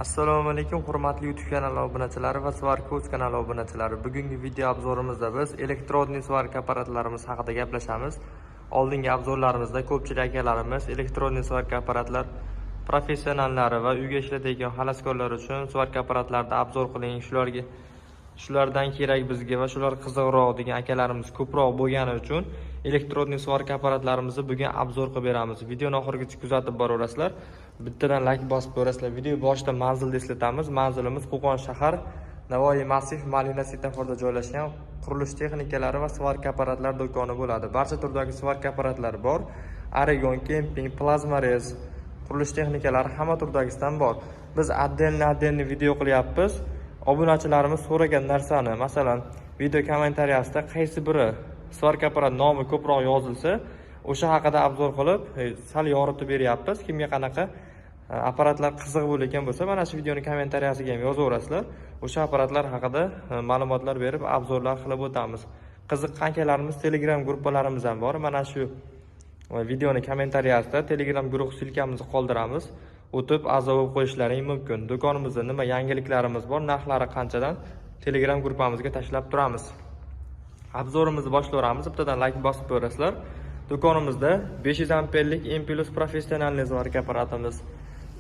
Assalomu alaykum, hurmatli YouTube kanali obunachilari va Svarka.uz kanali obunachilari. Bugungi video обзор imizda biz электронный сварка apparatlarimiz haqida gaplashamiz. Oldingi обзор larimizda ko'pchilik akalarimiz электронный сварка apparatlar professionallari va uyga ishlatadigan xaloskorlar uchun сварка apparatlarni обзор qiling, shularga, shulardan kerak bizga va shular qiziqroq degan akalarimiz ko'proq bo'lgani uchun электронный сварка apparatlarimizni bugun обзор qilib beramiz. Videoni oxirigacha kuzatib boraverasizlar, bittadan layk bosib ko'rasizlar. Video boshida manzilni eslatamiz. Manzilimiz Qo'qon shahar, Navoiy massiv, Malina svetoforda joylashgan qurilish texnikalari va сварка apparatlar do'koni bo'ladi. Barcha turdagi сварка apparatlari bor: Aragon, Kemping, Plazmarez, qurilish texnikalari hamma turdagisidan bor. Biz отдельно отдельно video qilyapmiz. Obunachilarimiz so'ragan narsani, masalan, video kommentariyasida qaysi biri сварка apparat nomi ko'proq yozilsa, o'sha haqida обзор qilib, sal yoritib beryapmiz. Kimga qanaqa apparatlar qiziq bo'layotgan bo'lsa, mana shu videoni kommentariyasiga ham yozaverasizlar. O'sha apparatlar haqida ma'lumotlar berib, обзор lar qilib o'tamiz. Qiziqqan akalarimiz Telegram gruppalarimiz ham bor. Mana shu videoni kommentariyasida Telegram guruh ссылка mizni qoldiramiz, o'tib a'zo bo'lib qo'yishlaring mumkin. Do'konimizda nima yangiliklarimiz bor, narxlari qanchadan, Telegram gruppamizga tashlab turamiz. Обзор imizni boshlayveramiz, bittadan layk bosib ko'rasizlar. Do'konimizda 500 amperlik M plus профессиональный сварка apparatimiz,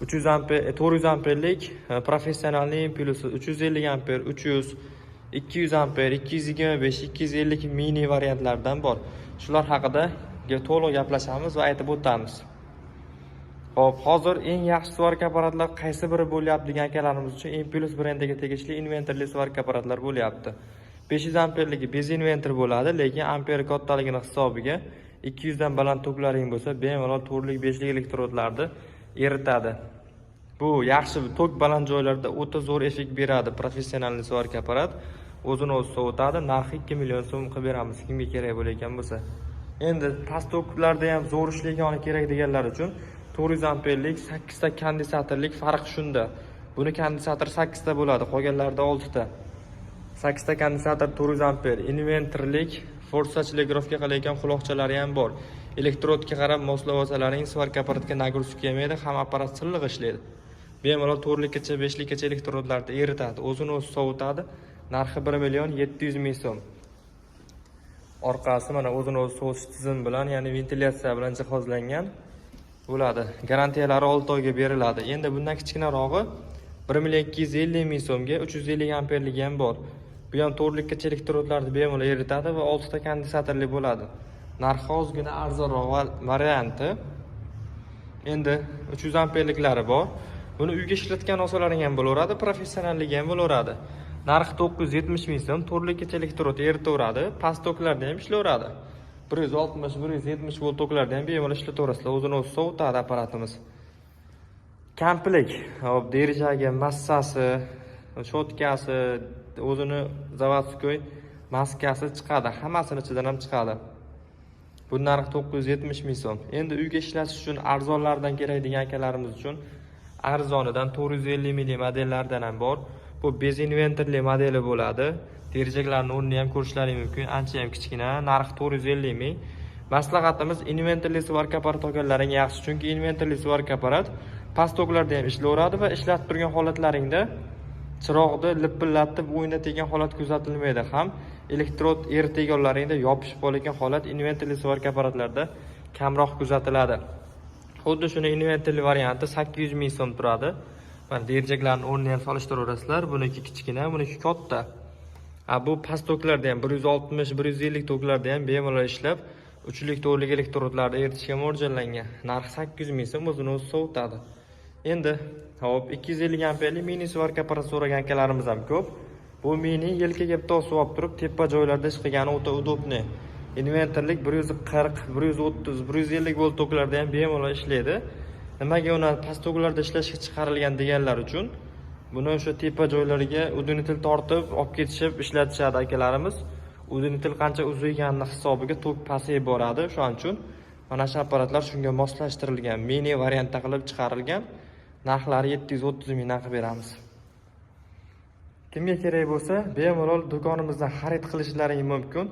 300 amper, 400 amperlik профессиональный M plus, 350 amper, 300, 200 amper, 225, 250 mini variantlardan bor. Shular haqida to'liq gaplashamiz va aytib o'tamiz. Xo'p, hozir eng yaxshi сварка apparatlar qaysi biri bo'lyapti degan akalarimiz uchun M plus brendiga tegishli inventorli сварка apparatlar bo'lyapti. 500 amperligi без inventor bo'ladi, lekin amperi kattaligini hisobiga 200 dan baland toklaring bo'lsa, bemalol 4lik, 5lik elektrodlarni eritadi. Bu yaxshi, tok baland joylarda o'ta zo'r effekt beradi. Профессиональный сварка apparat o'zini o'zi sovutadi. Narxi 2 million so'm qilib beramiz, kimga kerak bo'layotgan bo'lsa. Endi past toklarda ham zo'r ishlaygani kerak deganlar uchun 400 amperlik 8 ta kondensatorlik. Farq shunda, buni kondensator 8 ta bo'ladi, qolganlarida 6 ta. 8 ta kondensator, 400 amper, inventorlik, forsach регулировка qilayotgan quloqchalari ham bor. Elektrodga qarab moslab olsalaring, сварка apparatga нагрузка kelmaydi, ham apparat silliq ishlaydi. Bemalol 4likkacha, 5likkacha elektrodlarni eritadi, o'zini o'zi sovutadi. Narxi 1 million 700 ming so'm. Orqasi mana o'zini o'zi sovutish tizimi bilan, ya'ni ventilyatsiya bilan jihozlangan bo'ladi. Garantiyalari 6 oyga beriladi. Endi bundan kichkinarog'i 1 million 250 ming so'mga 350 amperligi ham bor. Bu ham 4likkacha elektrodlarni bemalol eritadi va 6 ta kondensatorli bo'ladi. Narxi ozgina arzonroq varianti. Endi 300 amperliklari bor. Buni uyga ishlatgan olsalaring ham bo'laveradi, professionalligi ham bo'laveradi. Narxi 970 ming so'm, 4likkacha elektrod eritaveradi, past toklarda ham ishlayveradi. 160, 170 volt toklarda ham bemalol ishlataverasizlar, o'zini o'zi sovutadi apparatimiz. Komplekt, hop, держак i, massasi, щётка si, o'zini заводской maskasi chiqadi, hammasini ichidan ham chiqadi. Bu narx 970 ming so'm. Endi uyga ishlatish uchun arzonlardan kerak degan akalarimiz uchun arzonidan 450 minglik modellardan ham bor. Bu без inventorli modeli bo'ladi. Держак larni o'rnini ham ko'rishlaring mumkin, ancha ham kichkina. Narxi 450 ming. Maslahatimiz, inventorli сварка apparat olganlaring yaxshi, chunki inventorli сварка apparat past toklarda ham ishlayveradi va ishlatib turgan holatlaringda chiroqni lipillatib o'ynatadigan holat kuzatilmaydi, ham elektrod eritadiganlaringda yopishib qoladigan holat inventorli сварка apparatlarda kamroq kuzatiladi. Xuddi shuni inventorli varianti 800 ming so'm turadi. Mana, держак larni o'rnini ham solishtiraverasizlar. Buniki kichkina, buniki katta. A bu past toklarda ham, 160, 150 toklarda ham bemalol ishlab, 3lik, 4lik elektrodlarni eritishga mo'ljallangan. Narxi 800 ming so'm, o'zini o'zi sovutadi. Endi hop, 250 amperli mini сварка apparat so'ragan akalarimiz ham ko'p. Bu mini yelkaga bitta osib olib turib, tepa joylarda ish qilgani o'ta удобный. Inventorlik 140, 130, 150 volt toklarda ham bemalol ishlaydi. Nimaga uni past toklarda ishlashga chiqarilgan deganlar uchun, buni o'sha tepa joylariga удлинитель tortib olib ketishib ishlatishadi akalarimiz. Удлинитель qancha uzayganini hisobiga tok pasayib boradi. Shuning uchun mana shu apparatlar shunga moslashtirilgan, mini variantda qilib chiqarilgan. Narxlari 730 mingdan qilib beramiz. Kimga kerak bo'lsa, bemalol do'konimizdan xarid qilishlaring mumkin.